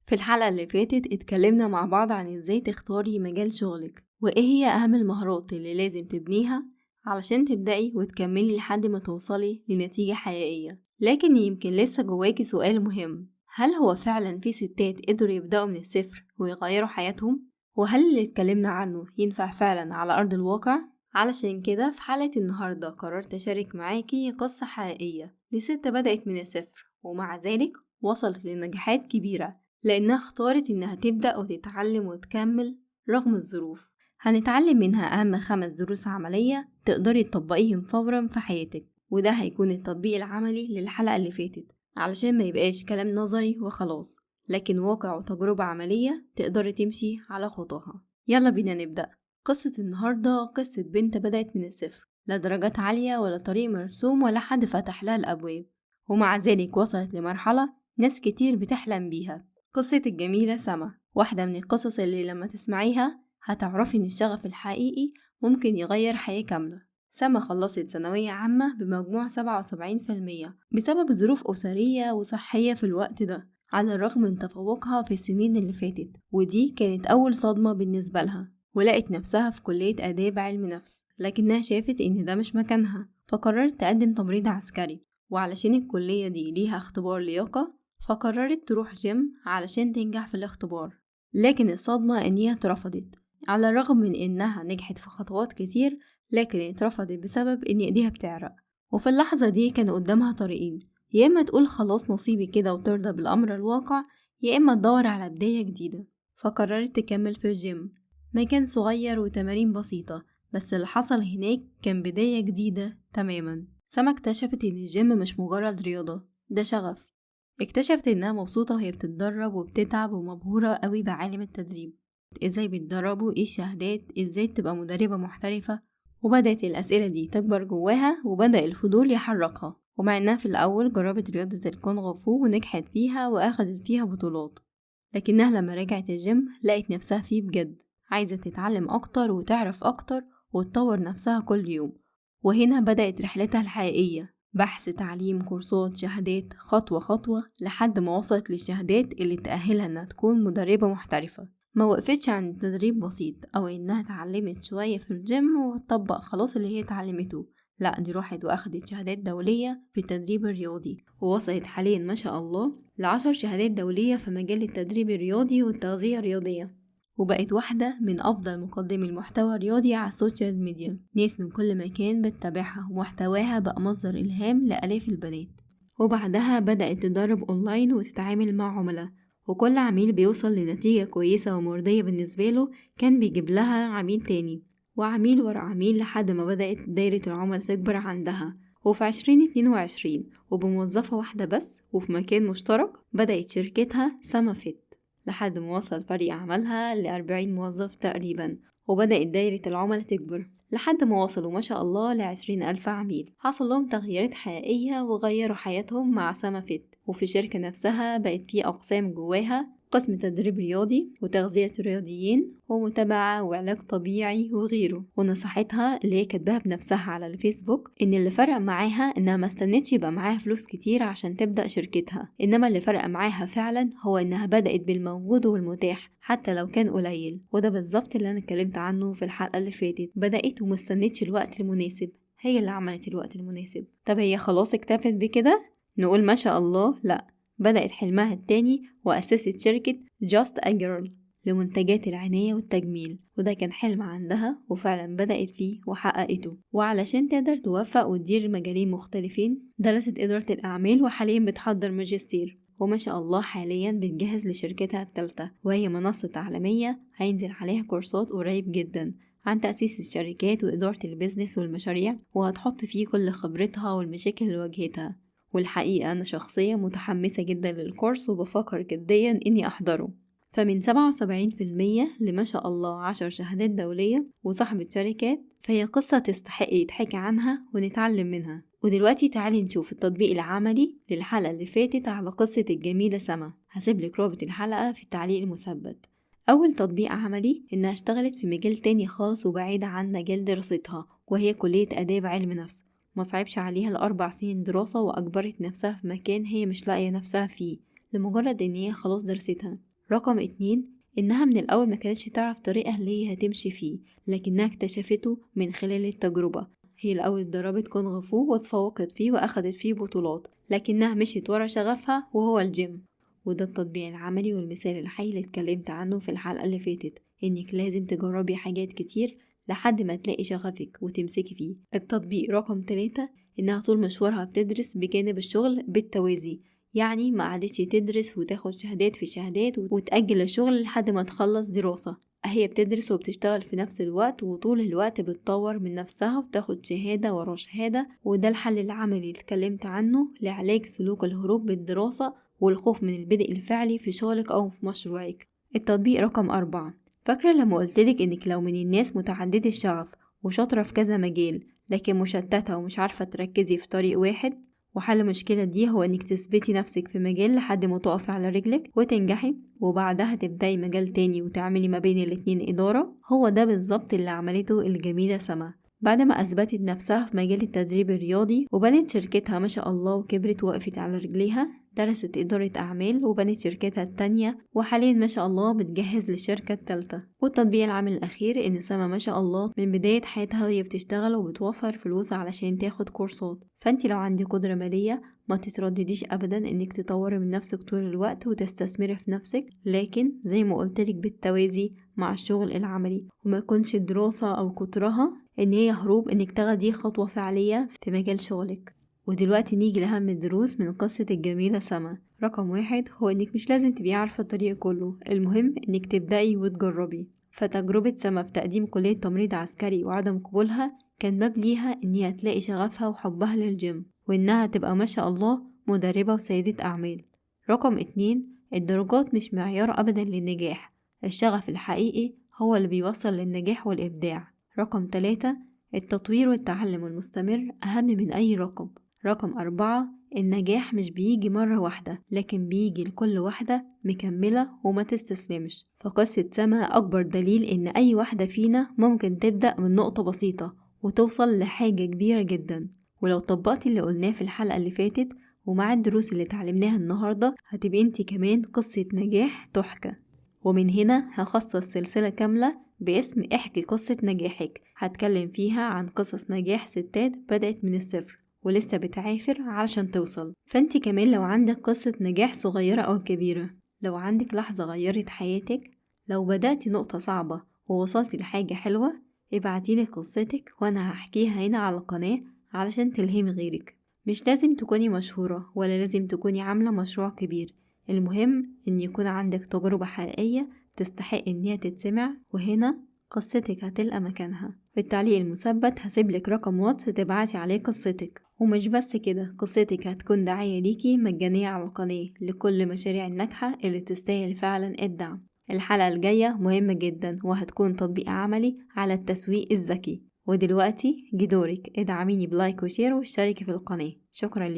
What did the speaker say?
في الحلقة اللي فاتت اتكلمنا مع بعض عن ازاي تختاري مجال شغلك، وايه هي اهم المهارات اللي لازم تبنيها علشان تبدأي وتكملي لحد ما توصلي لنتيجة حقيقية. لكن يمكن لسه جواكي سؤال مهم، هل هو فعلا في ستات قدروا يبدأوا من الصفر ويغيروا حياتهم؟ وهل اللي اتكلمنا عنه ينفع فعلا على أرض الواقع؟ علشان كده في حلقة النهاردة قررت أشارك معاكي قصة حقيقية لست بدأت من الصفر ومع ذلك وصلت لنجاحات كبيرة، لأنها اختارت إنها تبدأ وتتعلم وتكمل رغم الظروف. هنتعلم منها أهم 5 دروس عملية تقدري تطبقيهم فورا في حياتك، وده هيكون التطبيق العملي للحلقة اللي فاتت علشان ما يبقاش كلام نظري وخلاص، لكن واقع وتجربة عملية تقدري تمشي على خطاها. يلا بينا نبدأ. قصة النهاردة قصة بنت بدأت من الصفر، لا درجات عالية ولا طريق مرسوم ولا حد فتح لها الأبواب، ومع ذلك وصلت لمرحلة ناس كتير بتحلم بيها. قصة الجميلة سما، واحدة من القصص اللي لما تسمعيها هتعرفي إن الشغف الحقيقي ممكن يغير حياة كاملة. سما خلصت ثانوية عامة بمجموع 77% بسبب ظروف أسرية وصحية في الوقت ده، على الرغم من تفوقها في السنين اللي فاتت، ودي كانت أول صدمة بالنسبة لها. ولقت نفسها في كلية آداب علم نفس، لكنها شافت إن ده مش مكانها، فقررت تقدم تمريض عسكري. وعلشان الكلية دي ليها اختبار لياقة، فقررت تروح جيم علشان تنجح في الاختبار. لكن الصدمة إن هي اترفضت، على الرغم من إنها نجحت في خطوات كتير، لكن اترفضت بسبب إن إيديها بتعرق. وفي اللحظة دي كان قدامها طريقين، يا إما تقول خلاص نصيبي كده وترضى بالأمر الواقع، يا إما تدور على بداية جديدة. فقررت تكمل في الجيم، مكان صغير وتمارين بسيطة، بس اللي حصل هناك كان بداية جديدة تماما. سما اكتشفت إن الجيم مش مجرد رياضة، ده شغف. اكتشفت إنها مبسوطة وهي بتتدرب وبتتعب ومبهورة قوي بعالم التدريب، إزاي بيتدربوا، إيه الشهادات، إزاي تبقى مدربة محترفة. وبدأت الأسئلة دي تكبر جواها وبدأ الفضول يحركها. ومع إنها في الأول جربت رياضة الكونغ فو ونجحت فيها وأخدت فيها بطولات، لكنها لما رجعت الجيم لقت نفسها فيه بجد، عايزة تتعلم أكتر وتعرف أكتر وتطور نفسها كل يوم. وهنا بدأت رحلتها الحقيقية، بحث، تعليم، كورسات، شهادات، خطوة خطوة لحد ما وصلت للشهادات اللي تأهلها إنها تكون مدربة محترفة. ما وقفتش عند تدريب بسيط أو إنها اتعلمت شوية في الجيم وتطبق خلاص اللي هي اتعلمته، لا، دي راحت وأخدت شهادات دولية في التدريب الرياضي، ووصلت حاليا ما شاء الله ل10 شهادات دولية في مجال التدريب الرياضي والتغذية الرياضية، وبقت واحدة من أفضل مقدمي المحتوى الرياضي على السوشيال ميديا. ناس من كل مكان بتتابعها ومحتواها بقى مصدر إلهام لآلاف البنات. وبعدها بدأت تدرب أونلاين وتتعامل مع عملاء، وكل عميل بيوصل لنتيجة كويسة ومرضية بالنسبة له كان بيجيب لها عميل تاني وعميل ورا عميل لحد ما بدأت دايرة العملاء تكبر عندها. وفي 2022 وبموظفة واحدة بس وفي مكان مشترك بدأت شركتها سما فيت، لحد ما وصل فريق عملها ل40 موظف تقريبا، وبدأت دايرة العملاء تكبر لحد ما وصلوا ما شاء الله ل20,000 عميل. حصل لهم تغييرات حقيقية وغيروا حياتهم مع سما فيت. وفي الشركة نفسها بقت في أقسام جواها، قسم تدريب رياضي وتغذية رياضيين ومتابعة وعلاج طبيعي وغيره. ونصيحتها اللي هي كاتباها بنفسها على الفيسبوك إن اللي فرق معاها إنها ما استنتش يبقى معاها فلوس كتير عشان تبدأ شركتها، إنما اللي فرق معاها فعلا هو إنها بدأت بالموجود والمتاح حتى لو كان قليل. وده بالظبط اللي أنا اتكلمت عنه في الحلقة اللي فاتت، بدأت وما استنتش الوقت المناسب، هي اللي عملت الوقت المناسب. طب هي خلاص اكتفت بكده؟ نقول ما شاء الله؟ لا، بدأت حلمها التاني وأسست شركة Just a Girl لمنتجات العناية والتجميل، وده كان حلم عندها وفعلا بدأت فيه وحققته. وعلشان تقدر توفق وتدير مجالين مختلفين درست إدارة الأعمال، وحاليا بتحضر ماجستير، وما شاء الله حاليا بتجهز لشركتها الثالثة وهي منصة تعليمية هينزل عليها كورسات قريب جدا عن تأسيس الشركات وإدارة ال business والمشاريع، وهتحط فيه كل خبرتها والمشاكل اللي واجهتها. والحقيقة أنا شخصيا متحمسة جدا للكورس وبفكر جديا إني أحضره. فمن 77% لما شاء الله 10 شهادات دولية وصاحبة شركات، فهي قصة تستحق يتحكي عنها ونتعلم منها. ودلوقتي تعالي نشوف التطبيق العملي للحلقة اللي فاتت على قصة الجميلة سما. هسيبلك رابط الحلقة في التعليق المثبت. أول تطبيق عملي إنها اشتغلت في مجال تاني خالص وبعيد عن مجال دراستها، وهي كلية آداب علم نفس. ما صعبش عليها ال4 سنين دراسة وأجبرت نفسها في مكان هي مش لاقية نفسها فيه لمجرد إن هي خلاص درستها. رقم 2، إنها من الأول ما كانتش تعرف طريقها اللي هي هتمشي فيه، لكنها اكتشفته من خلال التجربة. هي الأول اتدربت كونغ فو واتفوقت فيه وأخدت فيه بطولات، لكنها مشيت ورا شغفها وهو الجيم. وده التطبيق العملي والمثال الحي اللي اتكلمت عنه في الحلقة اللي فاتت، إنك لازم تجربي حاجات كتير لحد ما تلاقي شغفك وتمسكي فيه. التطبيق رقم 3، إنها طول مشوارها بتدرس بجانب الشغل بالتوازي، يعني ما قعدتش تدرس وتاخد شهادات في شهادات وتأجل الشغل لحد ما تخلص دراسة. هي بتدرس وبتشتغل في نفس الوقت، وطول الوقت بتطور من نفسها وبتاخد شهادة ورا شهادة. وده الحل العملي اللي اتكلمت عنه لعلاج سلوك الهروب بالدراسة والخوف من البدء الفعلي في شغلك أو في مشروعك. التطبيق رقم 4، فاكرة لما قلتلك إنك لو من الناس متعددة الشغف وشاطرة في كذا مجال لكن مشتتة ومش عارفة تركزي في طريق واحد، وحل المشكلة دي هو إنك تثبتي نفسك في مجال لحد ما تقفي على رجلك وتنجحي، وبعدها تبدأي مجال تاني وتعملي ما بين الاتنين إدارة. هو ده بالظبط اللي عملته الجميلة سما بعد ما أثبتت نفسها في مجال التدريب الرياضي وبنت شركتها ما شاء الله وكبرت ووقفت على رجليها. درست إدارة أعمال وبنت شركتها التانية، وحاليا ما شاء الله بتجهز للشركة التالتة. والتطبيق العام الأخير إن سما ما شاء الله من بداية حياتها وهي بتشتغل وبتوفر فلوس علشان تاخد كورسات. فأنت لو عندك قدرة مالية ما تتردديش أبدا إنك تطوري من نفسك طول الوقت وتستثمري في نفسك، لكن زي ما قلتلك بالتوازي مع الشغل العملي، وما يكونش الدراسة أو كترها إن هي هروب إنك تاخدي خطوة فعلية في مجال شغلك. ودلوقتي نيجي لأهم الدروس من قصة الجميلة سما. رقم 1 هو إنك مش لازم تبقي عارفة الطريق كله، المهم إنك تبدأي وتجربي. فتجربة سما في تقديم كلية تمريض عسكري وعدم قبولها كان باب ليها إن هي تلاقي شغفها وحبها للجيم، وإنها تبقى ما شاء الله مدربة وسيدة أعمال. رقم 2، الدرجات مش معيار أبدا للنجاح، الشغف الحقيقي هو اللي بيوصل للنجاح والإبداع. رقم 3، التطوير والتعلم المستمر أهم من أي رقم. رقم 4، النجاح مش بيجي مرة واحدة، لكن بيجي لكل واحدة مكملة وما تستسلمش. فقصة سما أكبر دليل إن أي واحدة فينا ممكن تبدأ من نقطة بسيطة وتوصل لحاجة كبيرة جدا. ولو طبقتي اللي قلناه في الحلقة اللي فاتت ومع الدروس اللي اتعلمناها النهاردة هتبقي انتي كمان قصة نجاح تحكى. ومن هنا هخصص سلسلة كاملة باسم احكي قصة نجاحك، هتكلم فيها عن قصص نجاح ستات بدأت من الصفر ولسه بتعافر علشان توصل. فانت كمان لو عندك قصة نجاح صغيرة أو كبيرة، لو عندك لحظة غيرت حياتك، لو بدأتي نقطة صعبة ووصلتي لحاجة حلوة، ابعتيلي قصتك وأنا هحكيها هنا على القناة علشان تلهمي غيرك. مش لازم تكوني مشهورة ولا لازم تكوني عاملة مشروع كبير، المهم إن يكون عندك تجربة حقيقية تستحق إن هي تتسمع، وهنا قصتك هتلقى مكانها. في التعليق المثبت هسيبلك رقم واتس تبعتي عليه قصتك. ومش بس كده، قصتك هتكون دعاية ليكي مجانية على القناة لكل مشاريع الناجحة اللي تستاهل فعلا الدعم. الحلقة الجاية مهمة جدا وهتكون تطبيق عملي على التسويق الذكي. ودلوقتي جه دورك، ادعميني ب like و share واشتركي في القناة. شكرا لك.